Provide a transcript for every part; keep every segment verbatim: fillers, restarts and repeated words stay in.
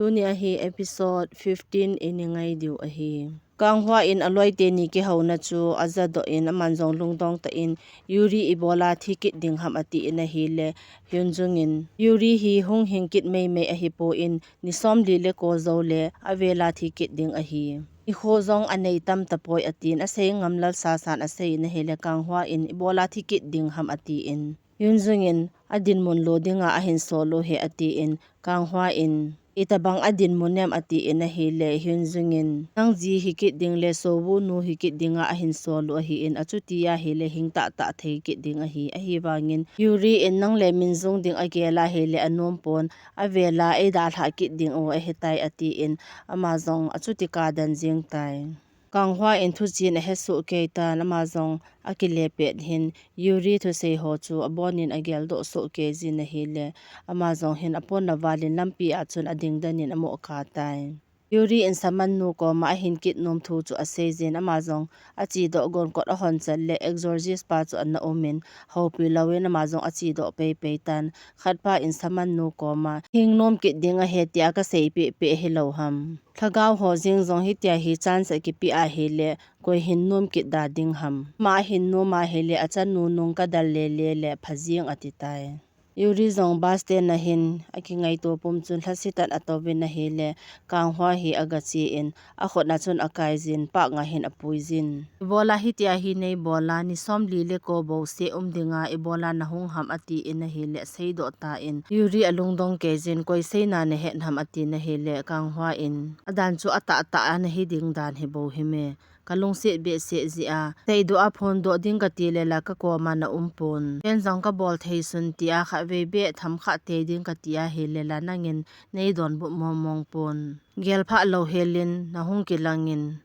Tuni ahi episode fifteen ini ngai diu ahi. Kang Hwa in aloi teni kihouna chu ajadoh in aman jong lungdong tah in Yuri ibola thi kit ding ham atin ahile, Hyun Jung in Yuri hi hung hing kit meimei ahipon ni somli le ko jou le avela thi kit ding ahi. Nikho jong anei tam tapoi atin asei ngam lal sasan asei in ahile Kang Hwa in ibola thi kit ding ham atin. Hyun Jung in adinmun lo dinga ahin sol u ahi atin, Kang Hwa in itobang adinmun em atin ahile, Hyun Jung in nang ji hi kit ding le Seo Woo nu hi kit dinga ahin sol u ahin, achuti ahile hing tahtah thei kit ding ahi, ahivangin Yuri in nang le Min Jung ding agel ahile anom pon, avela eidalhah kit ding u ahitai atin, ama jong achuti kadan jing tai. Kang Hwa in thuchen ahesoh kei tan, ama jong akile pet hin Yuri thusei ho chu abonin ageldoh soh kei jin ahile, ama jong hin apona valin lampi a chun ading den in amoh kha tai. Yuri in Shaman nu koma ahin kit nom thu chu asei jin, ama jong achedoh gon kot ahon chat le exorcist pa chu ana um in, houpi louvin ama jong achedoh peipei tan. Khatpa in Shaman nu koma, hing nom kit ding ahi tia kasei pehpeh hilou ham. Lhagao ho jeng jong hitia hi chance akipeh ahile, koi hin nom kit da ding ham. Ama ahin nom ahile, achanu nung kadal lele le pha jeng ati tai. Yuri jong bus stand a hin akingaito pum chun lhasetah in atouvin ahile, Kang Hwa hi agache in, akhut a chun akai jin, park a hin apui jin. Ibola hitia hi neibola, ni somli le ko bouseh um dinga ibola nahung ham atin ahile, seidoh tan, Yuri alungdong kei jin, koi seina nahet ham atin ahile, Kang Hwa in, adan chu atahtah a nahi ding dan hi bou him e. Kalungset behseh jeh a, seidoh a phondoh ding kati le la kakoma naum pon. Ken jong kabol thei sun tia khatvei beh tham kha tei ding kati ahile la nangin neidonbut mongmong pon. Gelphah lou helin nahung kilangin,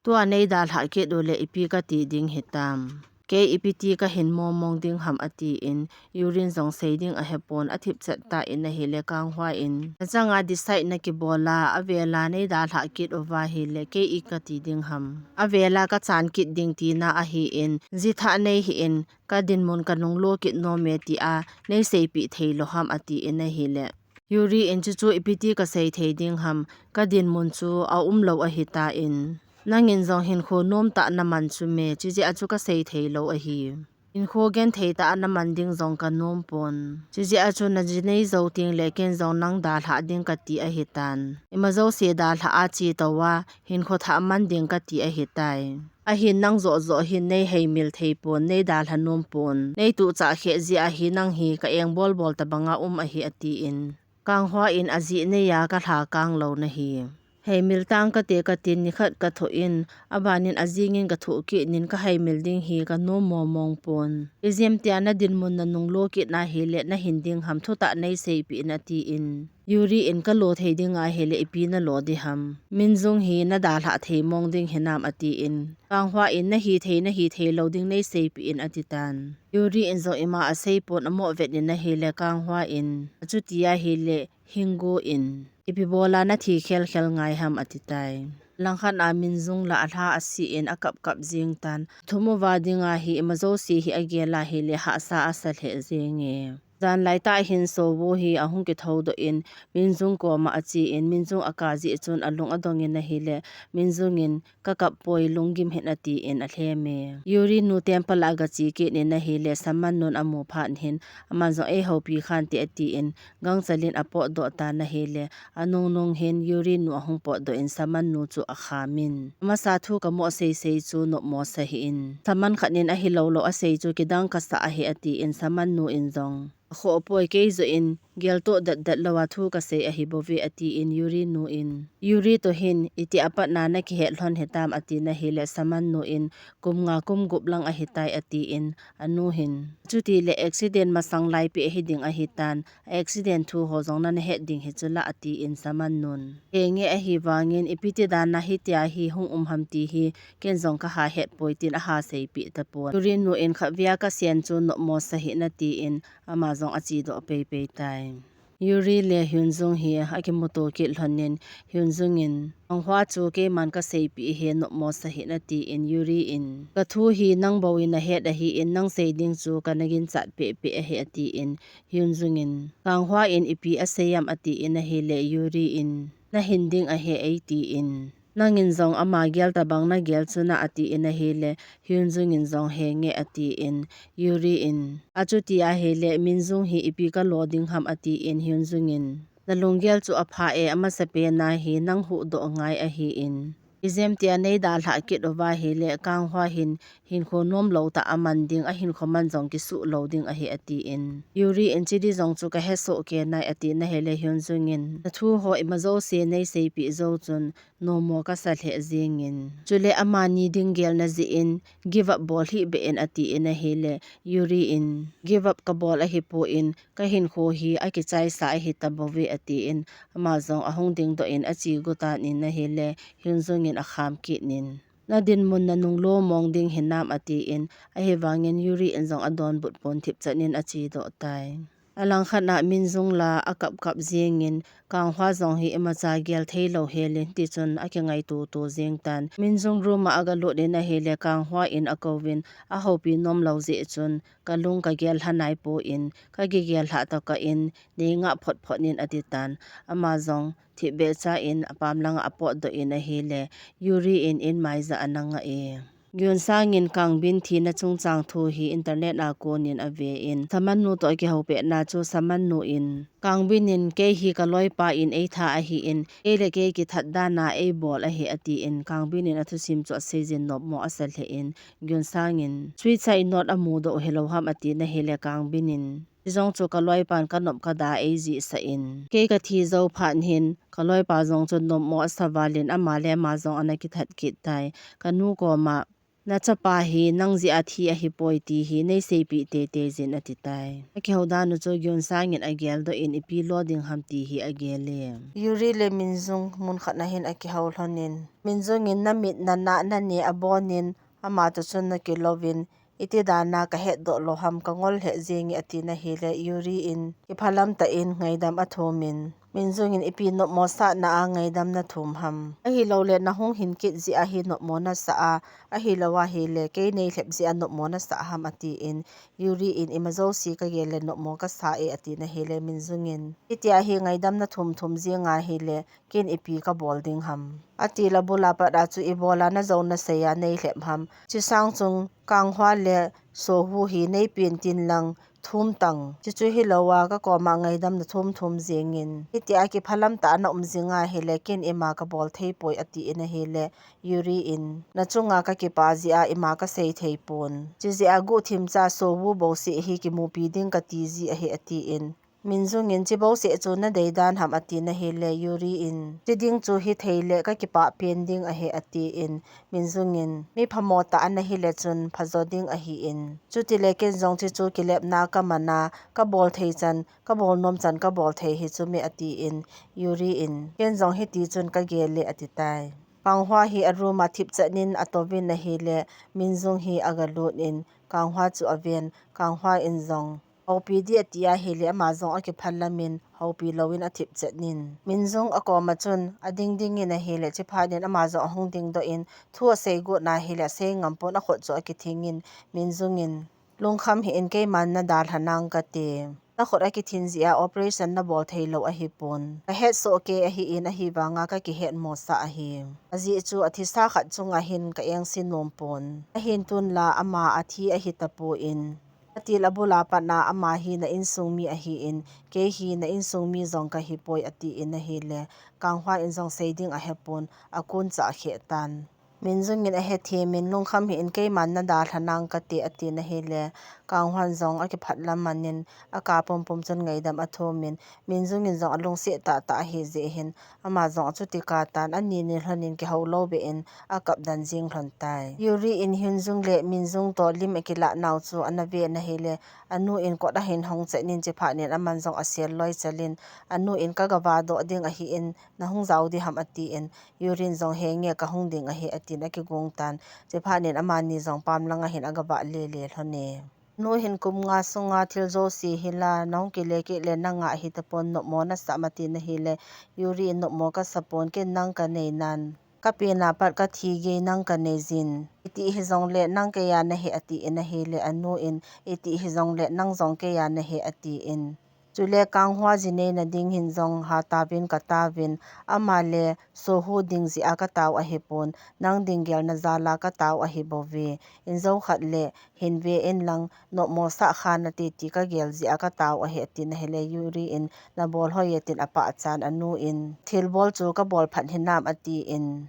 tua neidalhah kit u le ipi kati ding hitam. Kei ipi ti kahin mongmong ding ham atin, Yuri in jong sei ding ahepon athip chet tan ahile Kang Hwa in, nachanga decide nakibola, avela neidalhah kit uva ahile kei i kati ding ham. Avela kachan kit ding tina ahin, jithah nei hih in, kadinmun kanung lo kit nom e tia neiseipeh thei lou ham atin ahile, Yuri in, chuchu ipi ti kasei thei ding ham, kadinmun chu aum lou ahitan. Nangin jong hinkho nom tah naman chu me, chujeh a chu kasei thei lou ahi. Hinkho genthei tah a naman ding jong kanom pon. Chujeh a chu naji nei jou teng le ken jong nang dalhah ding kati ahitan. Ima jouse dalhah a che tou a, hinkho thah man ding kati ahitai. Ahin nang joh joh hin neiheimil thei pon, neidalha nom pon. Neituhchah kheh jeh a hi nang hi ka eng bol bol tabanga um ahi atin. Kang Hwa in ajeh nei a kalha kang lou nahi. Heimil tang kate katin nikhat kathoh in, abanin ajingin kathoh kit in kaheimil ding hi kanom mongmong pon. Ijemtia nadinmun nanung lo kit na ahile nahin ding ham, thutah neiseipeh in atin. Yuri in kalo thei ding ahile ipi nalo ding ham. Min Jung hi nadalhah thei mong ding hinam atin. Kang Hwa in nahi thei nahi thei lou ding neiseipeh in atitan. Yuri in jong ima asei pon amoh vet in ahile Kang Hwa in, achuti ahile hing go in, ipi bola nathi khel khel ngai ham atitai. Langkhat a Min Jung la alha ase in akap kap jing tan. Thum uva dinga hi ima jouse hi agel ahile hahsa asa lheh jenge. Janlai tah hin Seo Woo hi ahung kithoudoh in, Min Jung koma ache in, Min Jung akap jeh chun alung adong in ahile, Min Jung in, kakap poi, lunggim hih in atin alhem e. Yuri nu temple a agache kit in ahile, Shaman nun amu phat hin, aman jong eihoupi khante atin, gangchal in apotdoh tan ahile, anung nung hin Yuri nu ahung potdoh in Shaman nu chu akham in. Amasa thu kamoh seisei chu nopmo sa hih in. Shaman khat in ahilou lou asei chu kidang kasa ahi atin Shaman nu in jong. Akhoh poi, kei joh in geltoh datdat lou a thu kasei ahi bouve atin Yuri nu in. Yuri toh hin iti apat na nakihet lhon hitam atin ahile Shaman nu in kum nga kum gup lang ahitai atin anu hin. Chuti le accident masang lai peh hiding ahitan. Accident thu ho jong nana het ding hi chula atin Shaman nun. Henge ahivangin ipi ti dan a hitia hi hung um ham ti hi ken jong kaha het poi tin aha seipeh tapon. Yuri nu in khatvei a kasen chu nopmo sa hih in atin ama jong achedoh peipei tai. Yuri le Hyunjung hi akimuto kit lhonin, Hyunjung in, Kang Hwa chu keiman kaseipeh hi nopmo sahih in atin, Yuri in, Kathu hi nang bou in nahet ahin, nang sei ding chu kana ginchat pehpeh ahi atin, Hyunjung in, Kang Hwa in ipi asei am atin ahile, Yuri in, Nahin ding ahi eitin. Nangin jong ama gel tabang nagel chu na atin ahile, Hyunjung in jong henge atin, Yuri in, Achuti ahile, Minjung hi ipi kalo ding ham atin, Hyunjung in, Nalunggel chu apha e, amasapen a hi nang huhdoh ngai ahin. Ijemtia neidalhah kit uva ahile, Kang Hwa hin hinkho nomlou tah aman ding, ahinkho man jong kisuh lou ding ahi atin. Yuri in, Chidi jong chu kahesoh kei nai atin ahile, Hyunjung in, Nathu ho ima jouse neiseipeh jou chun, nopmo kasa lheh jingin. Chule amani ding gelna jeh in, give up bol hih beh in atin ahile, Yuri in, Give up kabol ahipon, kahinkho hi akichaisa ahi tabouve atin, ama jong ahung dingdoh in ache gotan in ahile, Hyunjung in akham kit in, Nadinmun nanunglo mong ding hinam atin, ahivangin Yuri in jong adonbut pon thipchan in achedoh tai. Alangkhat a Minjung la akapkap jingin, Kang Hwa jong hi imacha gel theilou helin tichun akingaito to jing tan. Minjung room a agalut in ahile, Kang Hwa in akouvin, ahoupi nomlou jeh chun, Kalung kagel lha naipon, kakigel lhah tokah in, neingah photphot in atitan. Ama jong thipbeh cha in apam langa apotdoh in ahile, Yuri in in maija ana ngah e. Geun Sang in Kang Bin thina chungchang thu hi internet a konin aven, Saman nu toh akihoupehna chu Saman nu in, Kang Bin in, Kei hi kaloipa in eitha ahin, kei le kei kithat dan a eibol ahi atin, Kang Bin in athusim chu aseijin nopmo asa lheh in, Geun Sang in, Suicide note amudoh hilou ham atin ahile, Kang Bin in, Chijong chu kaloipan kanop kada eijihsah in, kei kathi jou phat hin, kaloipa jong chu nopmo asa valin, ama le ama jong ana kithat kit tai. Kanu koma, Nachapa hi nang jeh a thi ahipoi ti hi neiseipeh teitei jin atitai. Akihou dan u chu Geun Sang in ageldoh in, ipi lo ding ham ti hi agel e. Yuri le Minjung munkhat na hin akihou lhonin, Minjung in, Namit nanah nane abonin, ama toh chun nakilouvin, Iti dan a kahetdoh lou ham, kangol lheh jenge atin ahile, Yuri in, Kiphalam tah in ngaidam athumin, Minjung in, Ipi nopmo sahna a ngaidam nathum ham? Ahilouleh nahung hin kit jeh a hi nopmo nasah a, ahilou ahile, kei neilhep jeh a nopmo nasah ham atin, Yuri in, Ima jouse kagel le nopmo kasa e atin ahile, Minjung in, Hitia hi ngaidam nathum thum jing ahile, ken ipi kabol ding ham? Atil abul a pat a chu ibola najou nasei a neilhep ham? Chusang chun Kang Hwa le Seo Woo hi neipen tin lang thum tan. Chuchu hilou a kakoma ngaidam nathum thum jingin, hitia kiphalam tah a naum jing ahile ken ima kabol theipoi atin ahile, Yuri in, Nachunga kakipah jeh a ima kasei theipon. Chujeh a guhthim cha Seo Woo bouseh hi kimupi ding kati ji ahi atin, Minjung in, Chibouseh chu nadei dan ham atin ahile, Yuri in, Chiding chu hithei le kakipah pen ding ahi atin, Minjung in, Mi phamo tah ana hile chun phajo ding ahin, chutile ken jong chuchu kilepna kaman a, kabol thei chan, kabol nom chan kabol thei hi chu me atin, Yuri in, Ken jong hiti chun kagel e atitai. Kang Hwa hi a room a thipchan in atouvin ahile, Minjung hi agalut in, Kang Hwa chu aven, Kang Hwa in jong, Houpi ding ati ahile ama jong akiphalam in, houpi louvin athipchan in. Minjung akoma chun, ading ding in ahile, chuphat in ama jong ahung dingdoh in, thu asei got na ahile, asei ngam pon akhut chu akithing in, Minjung in, Lungkham hih in keiman nadalha nang kate. Nakhut akithin jeh a operation nabol theilou ahipon. Kahetsoh kei ahin ahivanga kakihet mosah ahi. Ajeh chu athisa khat chunga hin ka engse nom pon. Ahin tunla ama athi ahitapon. Atil abul a pat a ama hi na insung mi ahin, kei hi na insung mi jong kahipoi atin ahile, Kang Hwa in jong sei ding ahepon, akun cha akheh tan. Minjung in ahethem in, Lungkham hih in keiman nadalha nang kate atin ahile, Kang Hwa in jong akiphalam man in, aka pumpum chun ngaidam athum in, Minjung in jong alungset tahtah ahijeh hin, ama jong achuti katan, ani ni lhon in kihou lou beh in, akap dan jing lhon tai. Yuri in Hyunjung le Minjung toh lim akilah nau chu ana ven ahile, anu in kot ahin hong chan in chuphat in aman jong asel loi chal in, anu in kagava doh ding ahin, nahung jao ding ham atin, Yuri in jong henge kahung ding ahi atin akigong tan, chuphat in amani jong pam langa hin agavah lele lhon e. Nu hin kum nga sunga thil jouse hi la, nahung kile kit le nanga hi tapon nopmo nasah em ati na hile, Yuri in nopmo kasa pon, ken nang kanei nan. Ka pena pat ka thi gei nang kanei jin. Iti hijongle nang keiya nahi ati in ahile, anu in iti hijongle nang jong keiya nahi ati in. Chule Kanghwa ji neina ding hin jong hatah in ka tauvin, ama le Sohu ding jeh a ka tao ahipon, nang ding gelna jal a ka tao ahi bouve. In jou khat le hin ve in lang, nopmo sah kha nate ti ka gel jeh a ka tao ahi, ati na hile Yuri in, na bol hoi e tin apachan anu in, thil bol chu ka bol phat hinam ati in.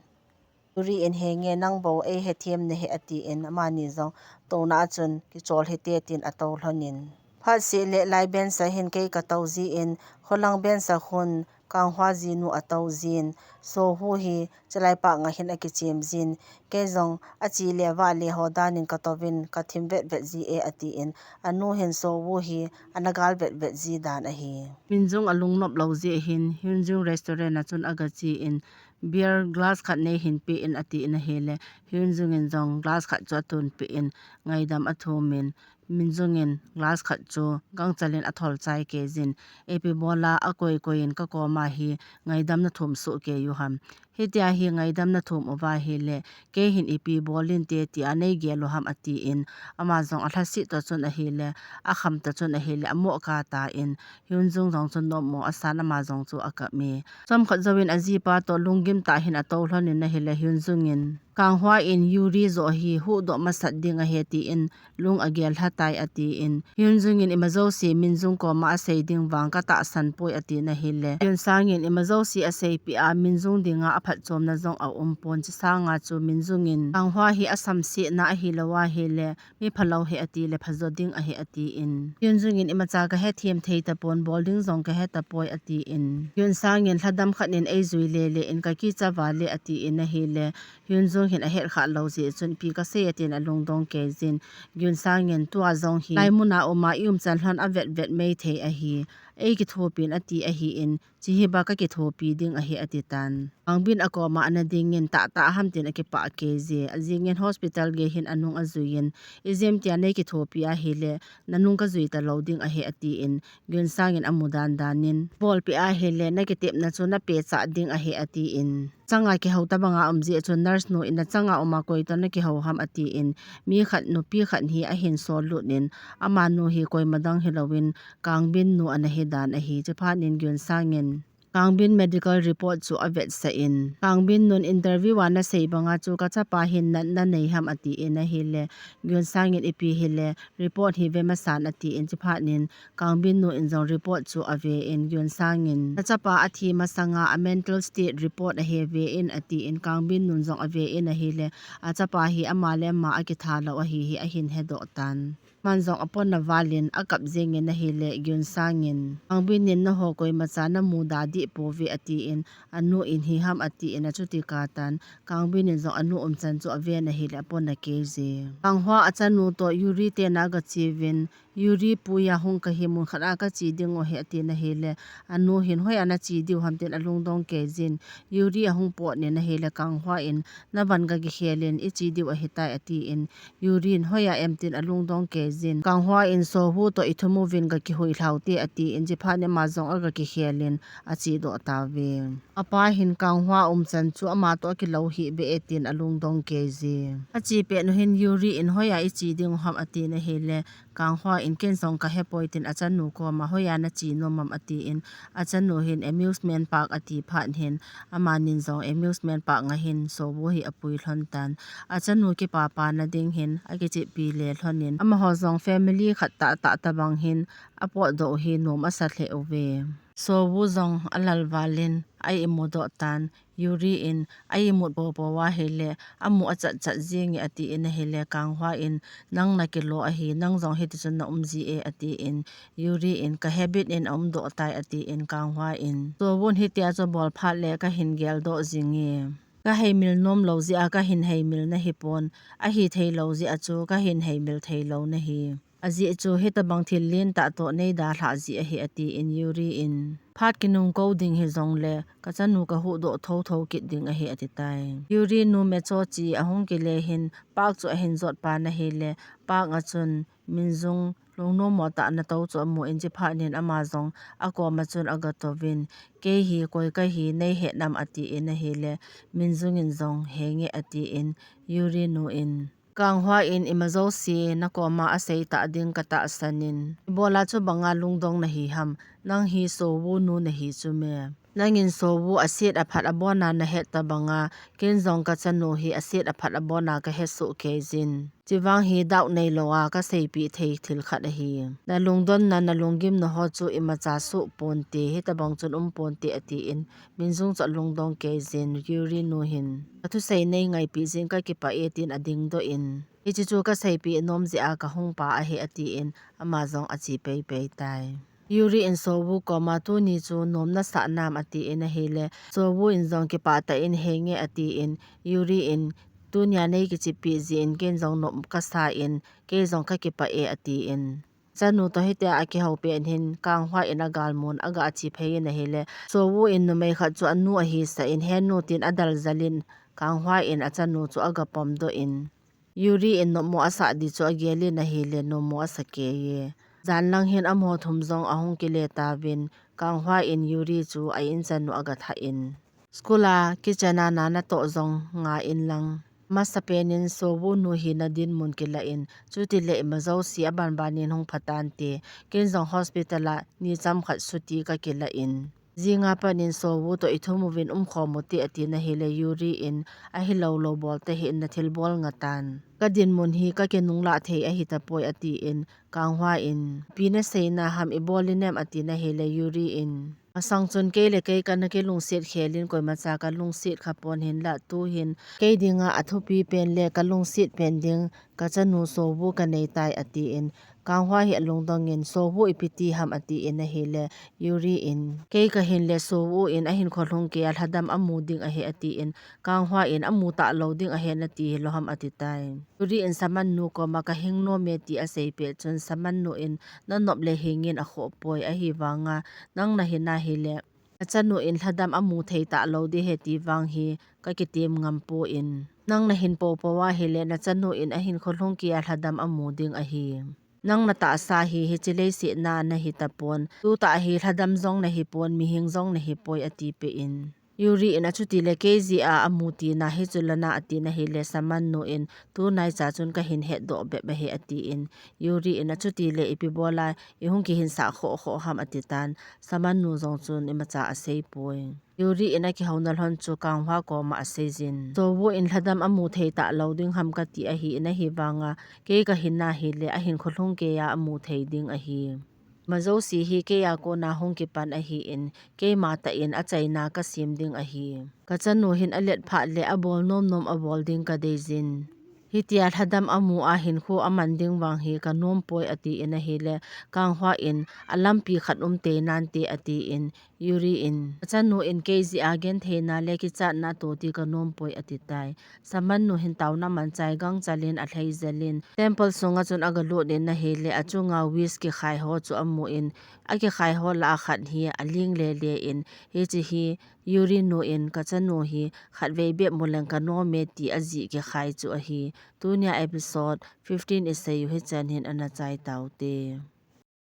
Yuri in, henge nang bou ei hethem nahi ati in, amani jong touna a chun kichol hite tin atou lhon in. Phat seh le lai bench a hin kei ka tou jin, kholang bench a khun Kanghwa ji nu atou jin, Sohu hi chalai panga hin akichem jin, kei jong achi le vah le ho dan in ka touvin ka thim vet vet ji e ati in, anu hin Sohu hi ana gal vet vet ji dan ahi. Minjung alung nop lou jeh hin Hyunjung restaurant a chun aga che in, beer glass khat nei hin pe in ati in ahile, Hyunjung in jong glass khat chu atun pe in, ngaidam athum in, Minjung in glass khat chu gangchal in athol chai kei jin, ipi bol a akoi koi in ka koma hi ngaidam nathum soh kei u ham. Hitia hi ngaidam nathum uva ahile, kei hin ipi bol inte tia nei gel u ham ati in, ama jong alhasit toh chun ahile, akham toh chun ahile, amoh kah tan, Hyunjung jong chun nopmo asan, ama jong chu akap e. Chomkhat jouvin ajipa toh lunggim tah hin atou lhon in ahile, Hyunjung in, Kanghwa in Yuri joh hi huhdoh masat ding ahi ati in, lung agel lha tai ati in, Hyunjung in, imajouse Minjung koma asei ding vang ka tahsan poi ati na hile, Gyunsang in, imajouse aseipeh a Minjung dinga aphatchomna jong aum pon, chusanga chu Minjung in Kanghwa hi asamsetna ahilou ahile, mi phalou ahi ati le phajo ding ahi ati in, Hyunjung in, imacha ka hethem thei tapon, bol ding jong ka he tapoi ati in, Gyunsang in, lhadam khat in ei jui le le in ka kicha vale ati in ahile, Hyunjung hin ahet kha lou jeh chun, ipi kasei atin alungdong kei jin, Gyunsang in, tua jong hi lai mun a um a i umchan lhon avet vet mai thei ahi, ei kithopi in ati ahi in, chi hi ba ka kithopi ding ahi ati tan. Kangbin akoma ana ding in, tah tah ham tin akipah kei je. Ajing in hospital gei hin anung ajui in, ijemtia nei kithopi ahile, nanung kajui talou ding ahi ati in, Gyunsang in amu dan dan in, bolpeh ahile, na kitepna chu na pehcha ding ahi ati in. Changa kihou tabanga um jeh chun nurse nu in, na changa um a koi toh na kihou ham ati in, mi khat nupi khat hi ahin sol lut in, amanu hi koima dang hilou in, Kangbin nu ana hi dan ahi. Chuphat in Gyunsang in Kangbin medical report chu avetsah in, Kangbin nun interview a nasei banga chu ka chapa hin natna nei ham ati in ahile, Gyunsang in ipi hile, report hi ve masan ati in, chuphat in Kangbin nu in jong report chu ave in, Gyunsang in, na chapa athi masanga a mental state report ahi ve in ati in, Kangbin nun jong ave in ahile, achapa hi ama le ama akitha lou ahi hi ahin hedoh tan. Aman jong apona val in akap jeng in ahile, Gyunsang in, Kangbin in, naho koimacha namuda deh pouve ati in, anu in hi ham ati in achuti kah tan, Kangbin in jong anu umchan chu ave in ahile, apona kei je. Kanghwa achanu toh Yuri te na aga che uvin, Yuri pui a hung kahi, mun khat a kache ding u ahi ati na hile, anu hin, hoiya nache diu ham tin alungdong kei jin, Yuri ahung pot in ahile, Kanghwa in, na van ga kikhel in, iche diu ahitai ati in, Yuri in, hoiya em tin alungdong kei jin, Kanghwa in, Sohu toh ithum uvin ga kihui lhau te ati in, chuphat in ama jong aga kikhel in, ache doh tauve. Apa hin Kanghwa umchan chu ama toh akilou hih beh e tin alungdong kei je. Ache pet nu hin Yuri in, hoiya iche ding u ham ati na hile, Kanghwa in, ken jong kahe poi tin achanu koma, hoiya nache nom ham ati in, achanu hin amusement park ati phat hin, amanin jong amusement park nga hin Sohu hi apui lhon tan. Achanu kipapa na ding hin akicheppi le lhon in, amaho jong family khat tah tah tabang hin apotdoh u hi nom asa lheh uve. Sohu jong alal val in a imu doh tan, Yuri in a imut popo ahile, amu achat chat jing e ati in ahile, Kanghwa in, nang nakilo ahi, nang jong hiti chun na um ji e ati in, Yuri in, ka habit in aum doh tai ati in, Kanghwa in, Sohu in hitia chu bol phat le kahin geldoh jing e. Kahei mil nom lou jeh a kahin hei mil nahi pon, ahi thei lou jeh a chu kahin hei mil thei lou nahi. Ajeh chu hitabang thil lentah toh nei dalhah jeh ahi, atin Yuri in, phat kinung kou ding hijongle, ka chanu ka huhdoh thotho kit ding ahi, ati tai. Yuri nu Mecho chi ahung kile hin, park chu ahin jot pan ahile, park a chun Minjung lungnom mo tah natou chu amun, chuphat in ama jong akoma chun aga touvin, kei hi koi kahi nei he nam, atin ahile, Minjung in jong, he nge, atin Yuri nu in, Kanghwa in ima jouse nakoma asei tah ding katahsan in, ibola chubanga lungdong nahi ham, nang hi Seo Woo nu nahi chu me. Nangin Seo Woo aset aphat abona nahet tabanga, ken jong ka chanu hi aset aphat abona kahe soh kei jin. Chuvang hi doubt neilou a kaseipeh thei thil khat ahi. Nalungdonna, nalunggimna ho chu imacha soh ponte, hitabang chun um ponte, atin, Minjung chu alungdong kei jin, Yuri nu hin, ka thusei nei ngaipeh jin kakipah e, tin adingdoh in, hiche chu kaseipeh nom jeh a kahung pa ahi, atin, ama jong ache peipei tai. Yuri in Seo Woo koma tuni chu nom nasah nam, atin ahile, Seo Woo in jong kipah tah in, he nge, atin, Yuri in, tunia nei kichepeh jeh in ken jong nom kasa in, kei jong kakipah e, atin. Chanu toh hitia akihou pet hin, Kanghwa in agalmun aga che phei in ahile, Seo Woo in numei khat chu anu ahisah in, he nu, tin adal jal in, Kanghwa in achanu chu aga pomdoh in, Yuri in nommo asah di chu agel in ahile, nommo asa kei e. Jan lang hin amaho thum jong ahung kile tauvin, Kanghwa in Yuri chu a in chan u aga thah in, school a kitchen a na natoh jong nga in lang. Masapen in Seo Woo nu hi nadinmun kilah in, chutile ima jouse abanban in hung phatante, ken jong hospital a ni chomkhat chuti kakilah in, jinga pat in Seo Woo toh ithum uvin umkhom ute, atin ahile, Yuri in, ahilou lou bol tahih in, nathilbol ngatan. Kadinmun hi kakinunglah thei ahitapoi, atin, Kanghwa in, ipi nasei na ham, ibol inem, atin ahile, Yuri in, masang chun kei le kei kana kilungset khel in koimacha kalungset khapon, hinlah tuhin kei dinga athupi pen le kalungset pen ding ka chanu Seo Woo kanei tai, atin, Kanghwa hi alungdong in, Seo Woo ipi ti ham, atin ahile, Yuri in, kei kahin le Seo Woo in ahinkho lhung kei a lhadam amu ding ahi, atin, Kanghwa in, amu talou ding ahi nati hilou ham, ati tai. Yuri in Saman nu koma kahing nom e ti asei pet chun Saman nu in, nanop le hing in akhoh poi, ahivanga nang nahin ahile, nachanu in lhadam amu thei talou ding ahi ti vang hi kakitem ngam poi. Nang nahin poupou ahile, nachanu in ahinkho lhung kei a lhadam amu ding ahi. Nang natahsa hi hiche leiset a nahi tapon, tutah hi lhadam jong nahi pon, mihing jong nahi poi, ati peh in, Yuri in, achutile kei jeh a amu tina hichu lana, atin ahile, Saman nu in, tunaicha chun kahin hetdoh bep ahi, atin, Yuri in, achutile ipi bola ihung kihinsah khoh khoh ham, ati tan. Saman nu jong chun imacha asei poi. Yuri in akihouna lhon chu Kanghwa koma asei jin, Seo Woo in lhadam amu thei talou ding ham kati ahin, ahivanga kei kahin ahile ahinkho lhung kei a amu thei ding ahi. Ima jouse hi kei a kona hung kipan ahin, keima tah in achaina kasem ding ahi. Ka chanu hin alet phat le abol nom nom abol ding kadei jin. Hitia lhadam amu a hinkho aman ding vang hi kanom poi, atin ahile, Kanghwa in, alampi khat um tei nante, atin, Yuri in, achanu in kei jeh a gentheina le kichatna atoh ti kanom poi, ati tai. Saman nu hin taona manchai gangchal in alhai jel in, temple sunga chun agalut in ahile, achunga wish kikhai ho chu amun, akikhai ho lah a khat hi aling lele in, hiche hi Yuri nu in, ka chanu hi khatvei bep mu leng kanom e ti ajih kikhai chu ahi. Tunia episode fifteen isei u hichan hin ana chai taute.